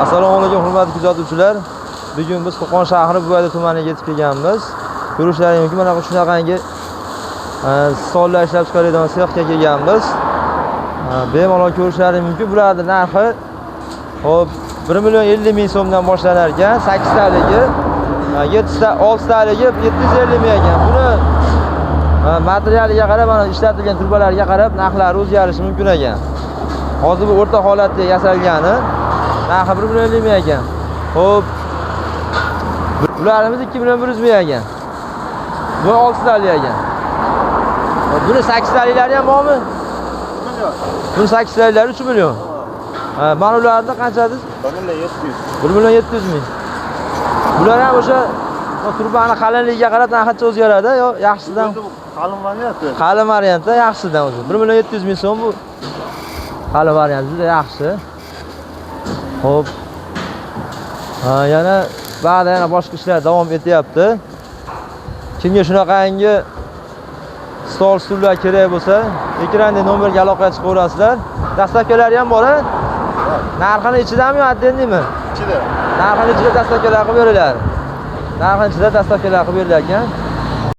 Assalomu alaykum hurmatli kuzatuvchilar. Bugun biz Qo'qon shahri Buvayda tumaniga yetib kelganmiz. Ko'rishlaringiz mumkin, mana shunaqangi stollar ishlab chiqaradigan sexga kelganmiz. Bemalol ko'rishlaringiz mumkin. Bularning narxi hop 1 million 50 ming so'mdan boshlanar ekan. 8 taligi, 7 ta, 6 taligi 750 ming ekan. Buni materialiga qarab, mana ishlatilgan trubalarga qarab narxlari o'zgarishi mumkin ekan. Hozir bu o'rta holatda yasalgani narxi 1 million 50 ming ekan. Xo'p. Bularimiz 2 million 100 ming ekan. Bu 6 tali ekan. Xo'p, buni 8 taliklari ham bormi? Buni 8 taliklari 3 million. Ha, mana ularni qancha dedingiz? 1 million 700. 1 million 700 ming. Bular ham o'sha trubani qalinligiga qarab narxi o'zgaradi, yo yaxshisidan Qalin varianti. Qalin variantda yaxshisidan o'zi. 1 million 700 ming so'm bu. Qalin variant juda yaxshi. Xo'p. Ha, yana ba'da yana boshqa ishlar davom etyapti. Kimga shunaqangi stol stullar kerak bo'lsa, ekranda nomerga aloqaga chiqaverasizlar. Dastavkalari ham bor, a? Narxini ichidami yo отдельныйmi? Ichida. Narxini ichida dastavkalar qilib beriladi. Narxini ichida dastavkalar qilib berilar ekan.